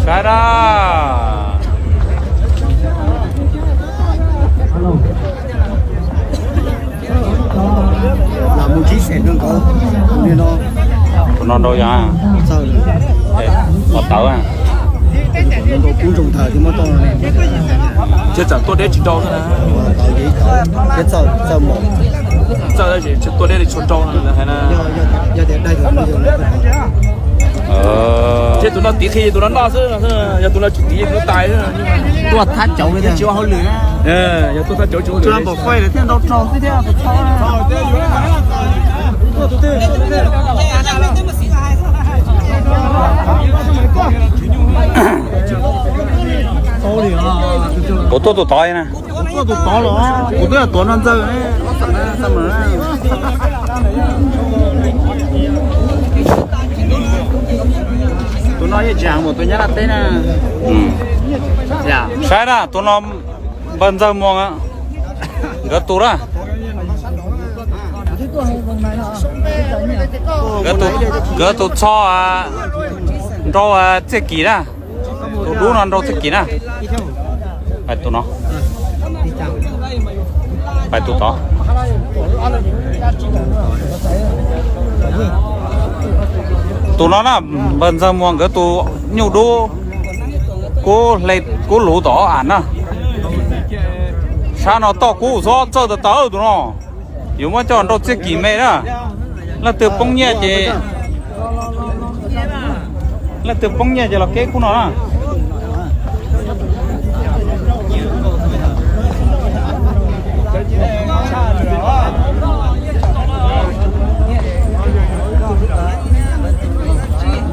Saib dab. Los mus tsib xees rau nkawd li no. Tus no nrau yog txawj, tawv, kub zoo thaws thiaj muab tau. Thiab tsam tuaj deb tsis nrau xwb na. Thiab txawj, txawj mos. Txawj tab sis tuaj deb li tsis nrau no hais na. Thiab tus no tiv qhi tus no noj xwb, yog tus no tsis tiv tus no tais xwb. Tuaj thab cauv tsis ua hauj lwm. Yog tuaj thab cauv tsis ua hauj lwm. Pom fais thiaj nrau rau xwb thiab. Kuv tuaj tus tod na. Kuv tuaj tus tod los kuv twb yog tuav no ntxawg. Tus no yeej tsis heev npaum tus nyab laj teb na. Saib na, tus no npawg Ntxawg Muas nkawd tus na. Nkawd tus txho nrau txiaj kim na. Tus dub no nrau txiaj kim na. Pais tus no. Pais tus tod. Tus no na, npawg Ntxawg Muas nkawd tus nyuj dub kub hle, kub luv tom ob am na. Sab no toj kub xob txawj tas tas tus no. Yuav muab coj nrau txiaj kim me na. Leej twg poob nyiaj ces, leej twg poob nyiaj ces los keb khub no na.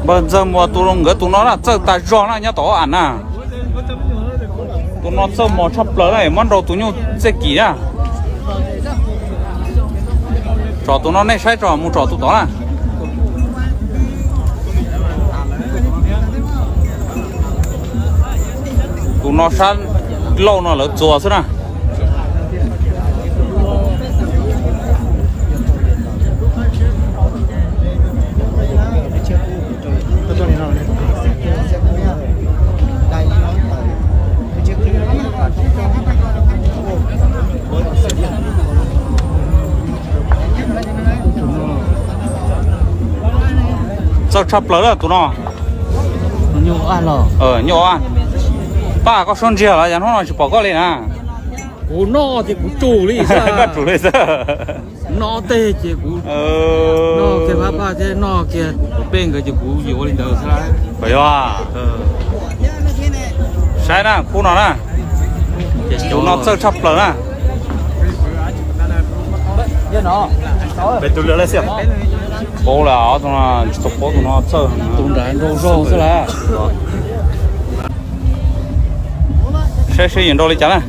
Npawg Ntxawg Muas tus nkawd tus no na txawj tas zog na nyob tom ob am na. Tus no txawj mos tshaj plaws na, muab nrau tus nyuj txiaj kim na. Tsom tus no nej saib tso, mus tsom tus tod na. Tus no sab lauj no lawv txuas xwb na. Txawj tshaj plaws lawm tus no. Nyuj, pab koj suab ntsiag los yav hnub no tsis pom koj li na. Kuv noj ces kuv tsum li xwb. Koj tsum li xwb. Noj tej ces kuv noj kiag pab paj thiab noj kiag peb nkawd ces kuv yuav ua li ntawd xwb. Puas yog? Saib na, khub no na, tus no txawj tshaj plaws na. Paub lawm, tsis tau paub tus no txawj. Tus nrad nrau zog xwb lawm. Saib seb yuav nrau li cas na.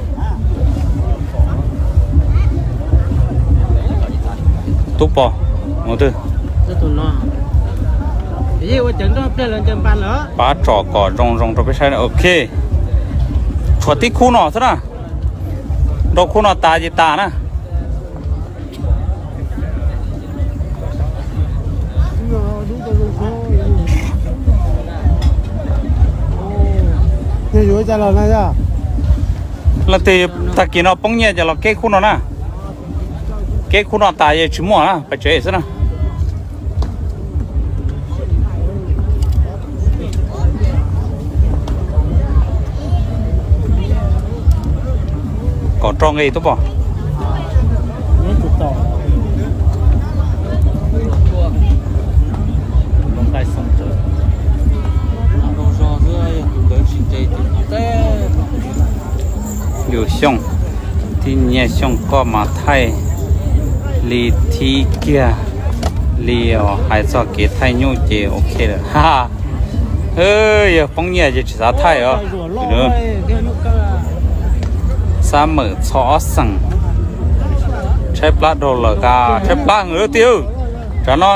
Tub pos, mus twg? Pab tsom kom zoo zoo rau peb saib na. Ok. Tshuav tib khub no xwb na. Nrau khub no tas ces tas na. Leej twg tag kis no poob nyiaj ces los keb khub no na. Keb khub no tas ces tsis muaj na, pais tsev xwb na. Kom rau nqi tub pos. Yus Xyooj, tib nyiaj Xyooj koj mas thaij li thib kiag li os, hais txog kev thaij nyuj ces ok lawm ha. Yog poob nyiaj ces tsis xav thaij os. Xab mawm txho ob xeem. Tshaib plab dhau lawm, tshaib plab heev tiag. Tsam no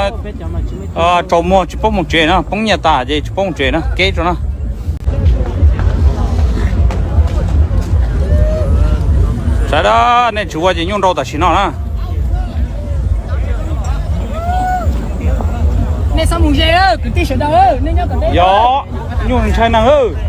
tsaus muag tsis paub mus tsev na, poob nyiaj tas ces tsis paub mus tsev na, keb tso na. Saib dab, nej tsis ua ces nyuj nrau tam sim no na. Yog. Nyuj ntshai neeg.